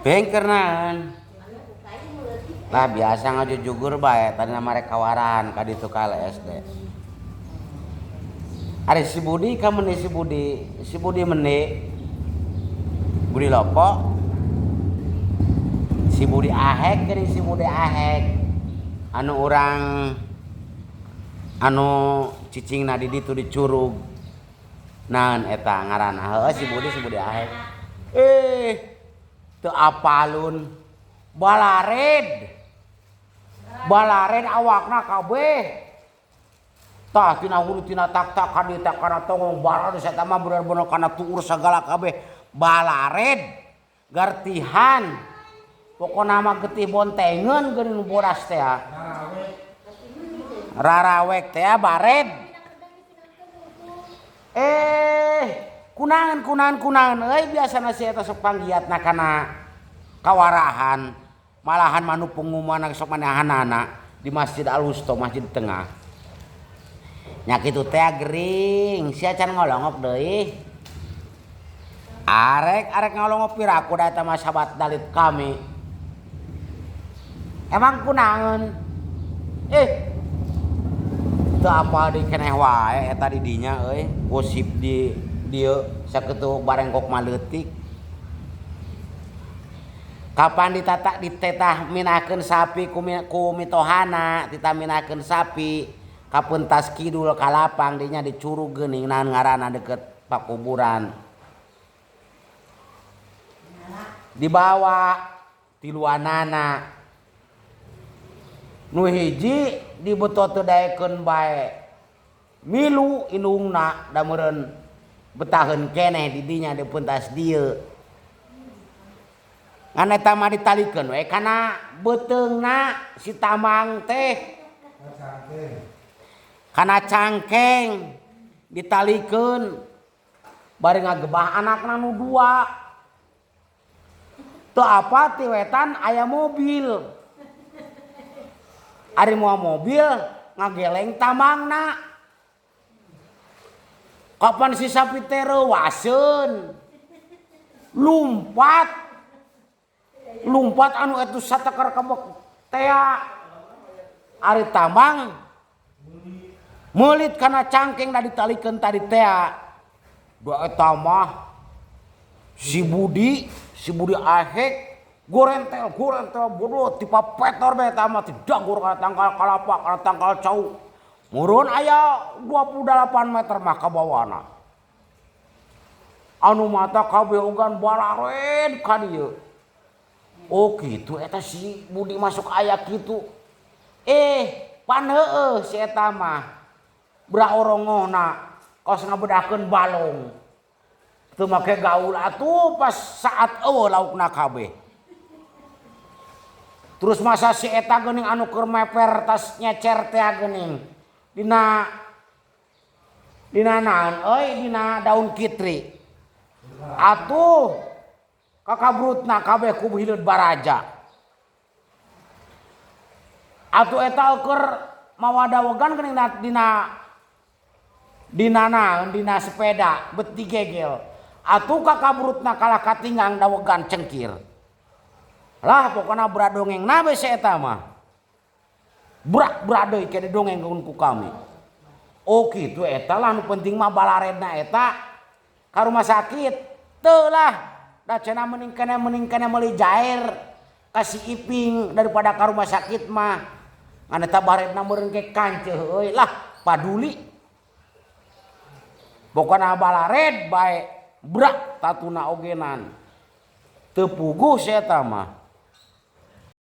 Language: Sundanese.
Bengkernan. Lah biasa ngajujugur bae tadi nama rek kawarahan ka ditu ka LSD. Ari si Budi ka meni si Budi, si Budi meni. Budi Lopo. Si Budi Ahek geuning si Budi Ahek. Anu urang anu cicingna di ditu di Curug. Naon eta ngaranna? Heueuh si Budi, si Budi Ahek. Eh, teu apalun. Balared. Balared awakna kabeh. Tah tina hulu tina tak-tak ka dieu teh kana tonggong balared eta mah bener-bener kana tuur sagala kabeh. Balared. Gartihan. Pokona mah getih bontengeun geuning nu bodas teh. Rarawek teh bared. Eh, kunaon kunaon kunaon euy biasana si eta sok panggiatna kana kawarahan. Malahan manu pengumuman sok manehanana di Masjid Al Wusto, Masjid Tengah. Nya kitu teh gering, sia can ngolongok deui. Arek arek ngolongok piraku da eta mah sahabat dalit kami. Emang kunaon? Eh, teu apal di keneh wae eta di dinya euy, gosip di dieu sakitu barengkok mah leutik. Kapan ditata ditetah minakeun sapi ku, ku mitohana, titah minakeun sapi kapentas kidul ka lapang dinya di Curug geuning naon ngaranna deket pakuburan. Dibawa tiluanana. Nu hiji dibeto teu daekeun bae. Milu indungna da meureun betaheun keneh di dinya di pentas dieu. Ngan eta mah ditalikeun we kana beuteungna si tamang teh. Kana cangkeng ditalikeun bari ngagebah anakna nu dua. Teu apa ti wetan aya mobil. Ari moal mobil ngageleng tamangna. Kapan si sapi teh reuwaseun. Lumpat. Lumpat anu eta satakar kebek tea. Ari tamang meulit kana cangkeng da ditalikeun tadi tea. Da eta mah si Budi, si Budi Ahek gorentel gorentel bodoh tipa petor bae eta mah tidagor kana tangkal kalapa kana tangkal cau. Murun aya 28 meter mah ka bawana. Anu mata kabeh ogan balared ka dieu. Oh kitu eta si Budi masuk aya kitu. Eh, pan heueuh si eta mah. Bra orongohna kos ngabedahkeun balong. Teu make gaul atuh pas saat eueuh laukna kabeh. Terus masa si eta geuning anu keur meper tas nyecer teh geuning. Dina dina naon euy dina daun kitri. Atuh kakabrutna kabeh ku hileud baraja. Atuh eta keur mawa dawegan geuning dina dina naon dina sepeda bet digegel. Atuh kakabrutna kalah katinggang dawegan cengkir. Lah pokona beradongeng na we si eta mah. Brak bradeuy ke dongeng ku kami. Oh kitu eta lah nu penting mah balaredna eta ka rumah sakit. Teu lah. Da cenah mending keneh meuli jair ka si Iping daripada ka rumah sakit mah. Ngan eta baredna meureun ke kanceuh euy lah paduli. Pokona balared bae brak tatuna ogenan. Teu puguh si eta mah.